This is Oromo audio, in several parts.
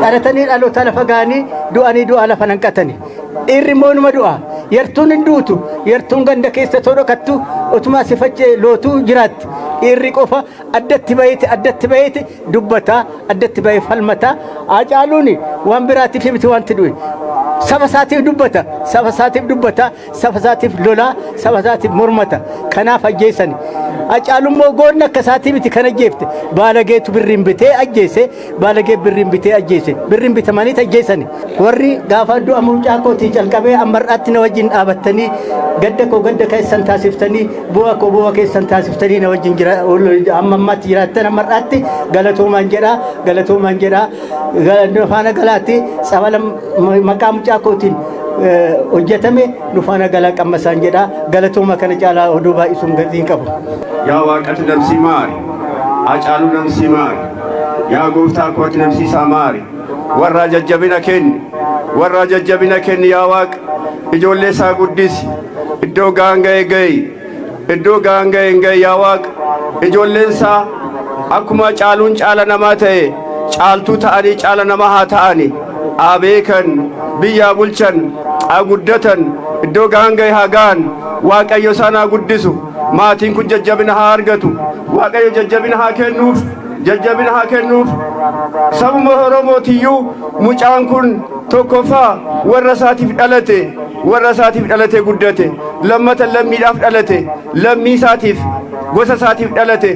Dhalatanii dhaloota lafa ga'anii du'anii du'a lafa nanqatani. Dhiirri immoo numa du'a. Yartuun hin duutu. Yartuun ganda keessa too dhokattu otumaa sifachee lootuu jiraatti. Dhiirri qofa addatti baheeti addatti baheeti dubbataa addatti bahee falmataa. Hacaaluun waan biraatiif miti wanti du'e. Saba isaatiif dubbata, saba isaatiif dubbata, saba isaatiif lolaa, saba isaatiif mormata. Kanaaf ajjeesani. Hacaaluun immoo goonni akka isaatii miti kan ajjeefte. Baalageetu birriin bitee ajjeese, baalagee birriin bitee ajjeese. Birriin bitamanii ajjeesani. Warri gaafa du'a mucaa kootii calqabee amma har'aatti na wajjin dhaabattanii gadda koo gadda keessan taasiftanii bu'aa koo bu'aa keessan taasiftanii na wajjin jira amma ammaatti jiraattan amma har'aatti galatoomaan jedhaa galatoomaan jedhaa nu faana galaatti tsabala maqaa mucaa kootiin hojjetame nu faana galaa qammasaan jedhaa galatooma kana caalaa oduu baay'isuun gatii hin qabu. Yaa Waaqatu namsii maari. Hacaaluu namsii maari. Yaa gooftaa koo ati namsiisaa maari. Warraa jajjabina kenni. Warraa jajjabina kenni yaa Waaqa. Ijoollee isaa guddisi. Iddoo ga'an ga'e ga'i. Iddoo ga'an ga'e hin ga'i yaa Waaqa. Ijoolleen isaa akkuma caaluun caala namaa ta'e caaltuu ta'anii caala namaa haa ta'ani. Haa beekan, biyyaa bulchan, haa guddatan, iddoo ga'an ga'e haa ga'an. Waaqayyo isaan haa guddisu. Maatiin kun jajjabina haa argatu. Waaqayyo jajjabina haa kennuuf. Jajjabina haa kennuuf. Sabuma Oromootiyyuu mucaan kun tokkoffaa warra isaatiif dhalate, warra isaatiif dhalate guddate, lammata lammiidhaaf dhalate, lammii isaatiif, gosa isaatiif dhalate,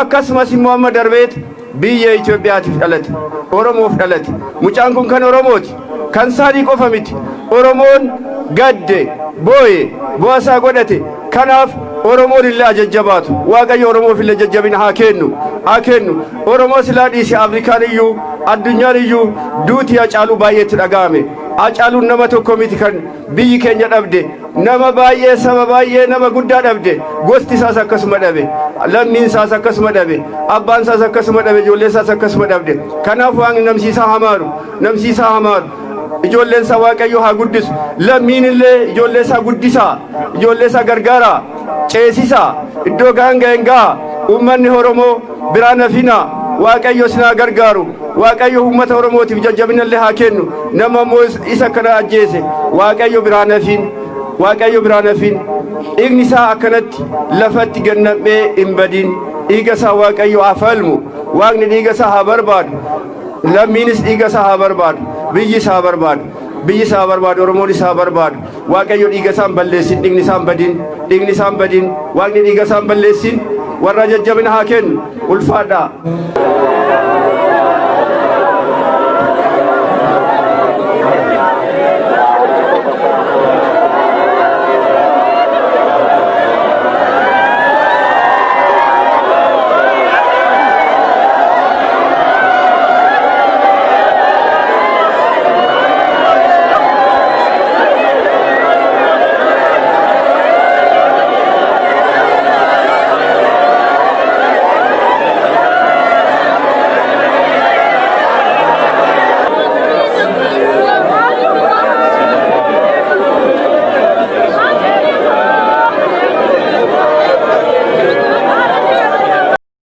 akkasumas immoo amma darbeet biyya Itoophiyaatiif dhalate, Oromoof dhalate. Mucaan kun kan Oromooti. Kan isaanii qofa miti. Oromoon gadde, booye, bu'aa isaa godhate. Kanaaf Oromoon illee ajajjabaatu. Waaqayyo Oromoof illee jajjabina haa kennu. Haa kennu. Oromoo silaa dhiise Afrikaan iyyuu, addunyaan iyyuu duuti Hacaaluu baay'eetti dhaga'ame. Hacaaluun nama tokko miti kan biyyi keenya dhabde. Nama baay'ee, saba baay'ee, nama guddaa dhabde. Gosti isaas akkasuma dhabe. Lammiin isaas akkasuma dhabe. Abbaan isaas akkasuma dhabe. Ijoolleen isaas akkasuma dhabde. Kanaaf Waaqni namsiisaa hamaaru. Namsiisaa hamaaru. Ijoolleen isaa Waaqayyo haa guddisu. Lammiin illee ijoollee isaa guddisaa. Ijoollee isaa gargaaraa. Ceesisaa. Iddoo ga'an ga'een ga'a. Uummanni Oromoo biraa nafinaa. Waaqayyo isin haa gargaaru. Waaqayyo uummata Oromootiif jajjabina illee haa kennu. Nama immoo isa kana ajjeese Waaqayyo biraa nafiin. Waaqayyo biraa nafiin. Dhiigni isaa akkanatti lafatti gannamee hin badin. Dhiiga isaa Waaqayyo haa falmu. Waaqni dhiiga isaa haa barbaadu. Lammiinis dhiiga isaa haa barbaadu. Biyyi isaa haa barbaadu. Biyyi isaa haa barbaadu. Oromoon isaa haa barbaadu. Waaqayyo dhiiga isaa hin balleessin. Dhiigni isaa hin badin. Dhiigni isaa hin badin. Waaqni dhiiga isaa hin balleessin. Warra jajjabina haa kennu. Ulfaadhaa.